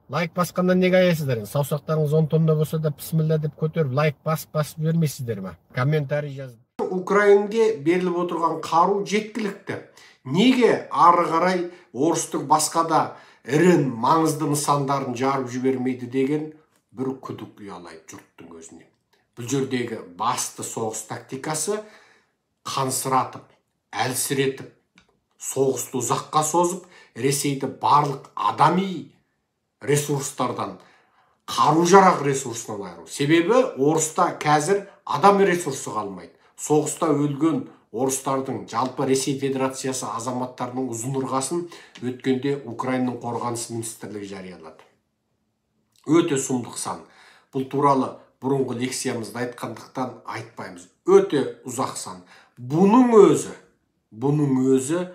Лайк басқаннан неге аяйсыздар? Саусақтарыңыз 10 тонна болса да, бісміллә деп көтеріп, лайк басып басып жібермейсіздер ма? Комментарий жазып. Украинге беріліп отырған қару жеткілікті. Неге ары қарай орыстың басқа да ірі маңызды нысандарын жарып жібермейді деген бір күдік ұялайды жұрттың көзіне. Бұл жердегі басты соғыс тактикасы қансыратып, әлсіретіп, соғысты ұзаққа созып, Ресейді барлық адами ресурстардан, қару-жарақ ресурсынан айыру. Себебі орыста қазір адам ресурсы қалмайды. Соғыста өлген орыстардың, жалпы Ресей Федерациясы азаматтарының ұзын ырғасын өткенде Украинаның қорғаныс министрлігі жариялады. Өте сұмдық сан. Бұл туралы бұрынғы лекциямызда айтқандықтан айтпаймыз. Өте ұзақ сан. Бұның өзі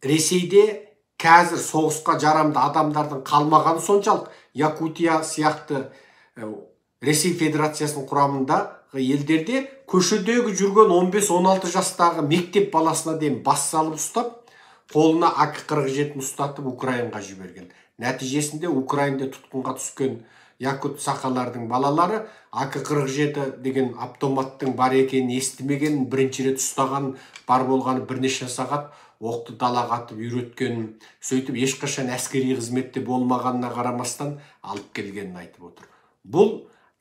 Ресейде қазір соғысқа жарамды адамдардың қалмағаны соншалық, Якутия сияқты Ресей Федерациясының құрамында елдерде көшедегі жүрген 15-16 жастағы мектеп баласына дейін бас салып ұстап, қолына АК-47 ұстатып, Украинға жіберген. Нәтижесінде Украинда тұтқынға түскен якут, сақалардың балалары АК-47 деген автоматтың бар екенін естімеген, бірінші рет ұстаған, бар болғаны бірнеше сағат оқты далаға атып үйреткенін, сөйтіп ешқашан әскери қызметте болмағанына қарамастан алып келгенін айтып отыр. Бұл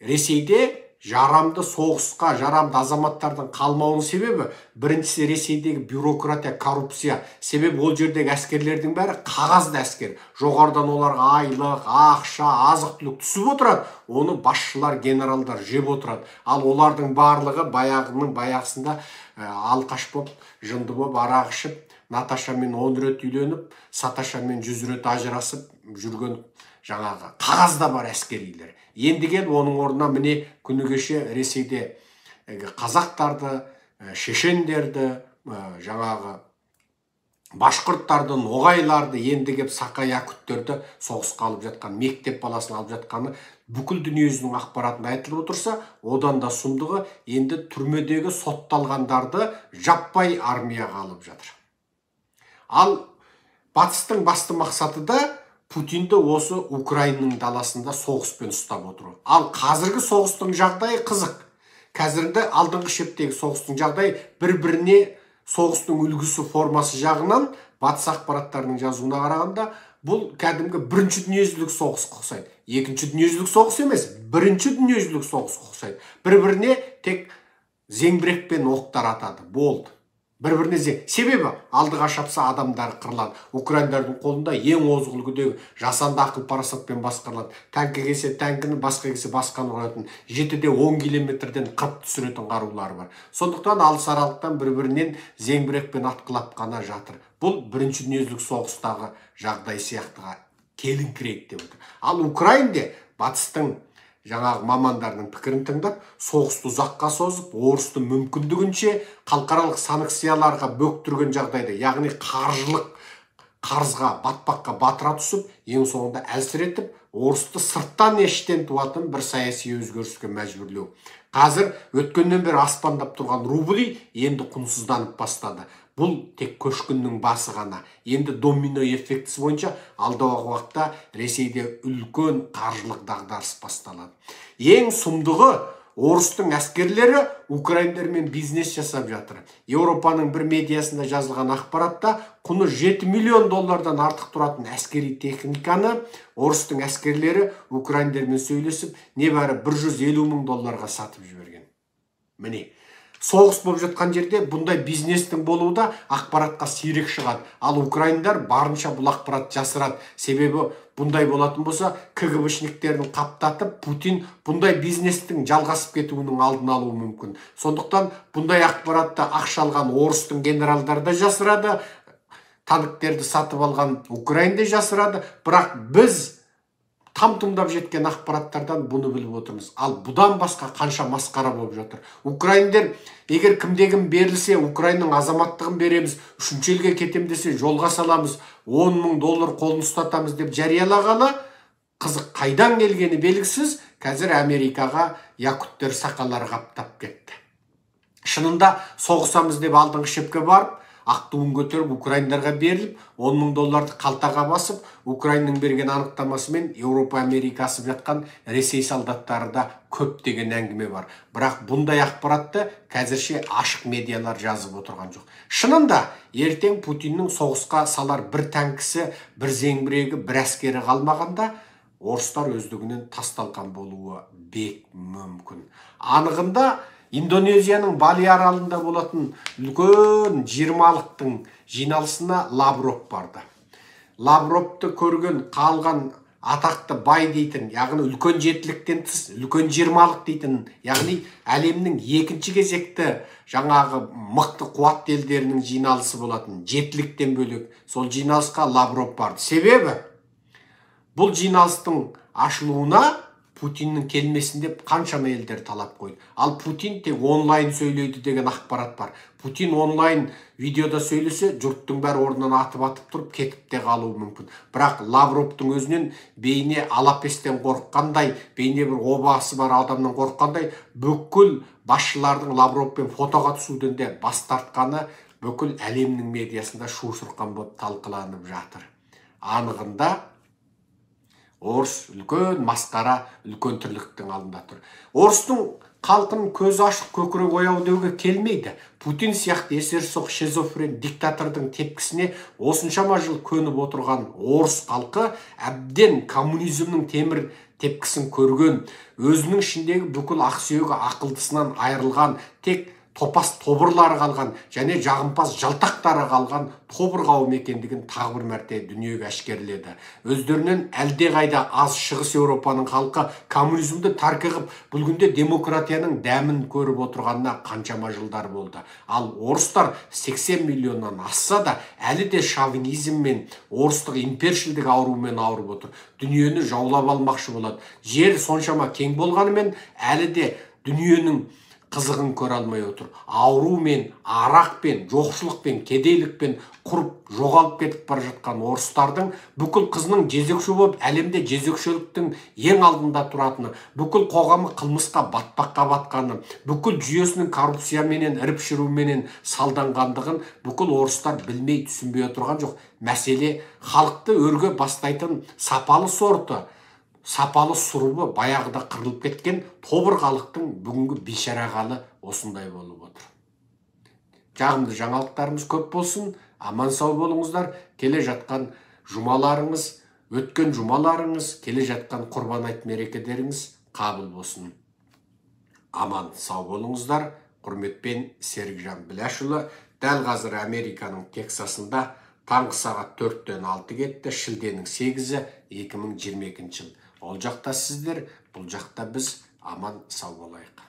Ресейде жарамды, соғысқа жарамды азаматтардың қалмауының себебі, біріншісі, Ресейдегі бюрократия, коррупция. Себебі ол жердегі әскерлердің бәрі қағазды әскер. Жоғарыдан оларға айлық, ақша, азық түлік түсіп отырады, оны басшылар, генералдар жеп отырады. Ал олардың барлығы баяғының баяғысында алқаш болып, жынды болып, арақ ішіп, Наташамен 10 рет үйленіп, Саташамен 100 рет ажырасып жүрген жаңағы қағазда бар әскерилер. Енді келіп оның орнына, міне, күні кеше Ресейде қазақтарды, шешендерді, жаңағы башқұрттарды, ноғайларды, енді кеп сақа якуттерді соғысқа алып жатқан, мектеп баласын алып жатқаны бүкіл дүниежүзінің ақпаратында айтылып отырса, одан да сұмдығы, енді түрмедегі сотталғандарды жаппай армияға алып жатыр. Ал батыстың басты мақсаты да Путинді осы Украинаның даласында соғыспен ұстап отыру. Ал қазіргі соғыстың жағдайы қызық. Қазіргі алдыңғы шептегі соғыстың жағдайы бір біріне соғыстың үлгісі, формасы жағынан, батыс ақпараттарының жазуына қарағанда, бұл кәдімгі Бірінші дүниежүзілік соғысқа ұқсайды. Екінші дүниежүзілік соғыс емес, Бірінші дүниежүзілік соғысқа ұқсайды. Бір біріне тек зеңбірекпен оқтар атады, болды. Бір біріне. Себебі алдыға шапса, адамдар қырылады. Украиндардың қолында ең озық үлгідегі жасанды ақыл парасатпен басқарылады. Танкі келсе танкіні, басқа келсе басқаны ұратын, 7 де 10 километрден қырып түсіретін қарулары бар. Сондықтан алыс аралықтан бір бірінен зеңбірекпен атқылап қана жатыр. Бұл Бірінші дүниежүзілік соғыстағы жағдай сияқтыға келіңкірейді деп отыр. Ал Украинде батыстың жаңағы мамандарының пікірін тыңдап, соғысты ұзаққа созып, орысты мүмкіндігінше халықаралық санкцияларға бөктірген жағдайда, яғни қаржылық қарызға, батпаққа батыра түсіп, ең соңында әлсіретіп, орысты сырттан, іштен туатын бір саяси өзгеріске мәжбүрлеу. Қазір өткеннен бері аспандап тұрған рубль енді құнсызданып бастады. Бұл тек көшкіннің басы ғана. Енді домино эффектісі бойынша алдағы уақытта Ресейде үлкен қаржылық дағдарыс басталады. Ең сұмдығы, орыстың әскерлері украиндермен бизнес жасап жатыр. Еуропаның бір медиасында жазылған ақпаратта, құны 7 миллион доллардан артық тұратын әскери техниканы орыстың әскерлері украиндермен сөйлесіп, небәрі 150 мың долларға сатып жіберген. Міне, соғыс болып жатқан жерде бұндай бизнестің болуы да ақпаратқа сирек шығады. Ал украиндар барынша бұл ақпарат жасырады. Себебі бұндай болатын болса, КГБшниктерін қаптатып, Путин бұндай бизнестің жалғасып кетуінің алдын алуы мүмкін. Сондықтан бұндай ақпаратты ақша алған орыстың генералдары да жасырады, танктерді сатып алған украин де жасырады. Бірақ біз там тұмдап жеткен ақпараттардан бұны біліп отырмыз. Ал бұдан басқа қанша масқара болып жатыр. Украиндер егер кімде кім берілсе, Украинаның азаматтығын береміз, үшінші елге кетем десе, жолға саламыз, 10 мың доллар қолын ұстатамыз деп жариялағаны, қызық, қайдан келгені белгісіз, қазір Америкаға якуттер, сақалар қаптап кетті. Шынында соғысамыз деп алдыңғы шепке барып, ақ туын көтеріп украиндарға беріліп, 10 мың долларды қалтаға басып, Украинаның берген анықтамасымен Еуропа, Америка асып жатқан Ресей солдаттары да көп деген әңгіме бар. Бірақ бұндай ақпаратты қазірше ашық медиалар жазып отырған жоқ. Шынында ертең Путиннің соғысқа салар бір танкісі, бір зеңбірегі, бір әскері қалмағанда, орыстар өздігінен тас-талқан болуы бек мүмкін. Анығында Индонезияның Бали аралында болатын үлкен 20-лықтың жиналысына Лавров барды. Лавровты көрген қалған атақты бай дейтін, яғни үлкен жетіліктен тыс үлкен 20-лық дейтін, яғни әлемнің екінші кезекті жаңағы мықты қуатты елдерінің жиналысы болатын жетіліктен бөлек сол жиналысқа Лавров барды. Себебі бұл жиналыстың ашылуына Путиннің келмесін деп қаншама елдер талап қойды. Ал Путин тек онлайн сөйлейді деген ақпарат бар. Путин онлайн видеода сөйлесе, жұрттың бәрі орнынан атып-атып тұрып кетіп те қалуы мүмкін. Бірақ Лавровтың өзінен бейне алапестен қорыққандай, бейне бір обасы бар адамнан қорыққандай, бүкіл басшылардың Лавровпен фотоға түсуден де бас тартқаны бүкіл әлемнің медиасында шу шұрқан болып талқыланып жатыр. Анығында орыс үлкен масқара, үлкен тірліктің алдында тұр. Орыстың халқының көзі ашық, көкірегі ояу деуге келмейді. Путин сияқты есерсоқ шизофрен диктатордың тепкісіне осыншама жыл көніп отырған орыс халқы әбден коммунизмнің темір тепкісін көрген, өзінің ішіндегі бүкіл ақсүйегі ақылдысынан айырылған, тек топас тобырлары қалған және жағымпаз жалтақтары қалған тобыр қауым екендігін тағы бір мәрте дүниеге әшкереледі. Өздерінен әлдеқайда аз Шығыс Еуропаның халқы коммунизмді тәрк қылып, бұл күнде демократияның дәмін көріп отырғанына қаншама жылдар болды. Ал орыстар 80 миллионнан асса да, әлі де шовинизм мен орыстық импершілдік ауруымен ауырып отыр. Дүниені жаулап алмақшы болады. Жер соншама кең болғанымен, әлі де дүниенің қызығын көре алмай отыр. Аурумен, арақпен, жоқшылықпен, кедейлікпен құрып жоғалып кетіп бара жатқан орыстардың бүкіл қызының жезөкше болып, әлемде жезөкшеліктің ең алдында тұратыны, бүкіл қоғамы қылмысқа батпаққа батқаны, бүкіл жүйесінің коррупцияменен, іріп-шіруменен салданғандығын бүкіл орыстар білмей, түсінбей отырған жоқ. Мәселе халықты өрге бастайтын сапалы сорты, сапалы сұрыбы баяғыда қырылып кеткен тобыр халықтың бүгінгі бейшара халі осындай болып отыр. Жағымды жаңалықтарымыз көп болсын, аман сау болыңыздар. Келе жатқан жұмаларыңыз, өткен жұмаларыңыз, келе жатқан құрбан айт мерекелеріңіз қабыл болсын. Аман сау болыңыздар. Құрметпен Серікжан Біләшұлы. Дәл қазір Американың Тексасында таңғы сағат 4-тен 6 кетті, шілденің 8-і 2022 жыл. Ол жақта сіздер, бұл жақта біз, аман сау болайық.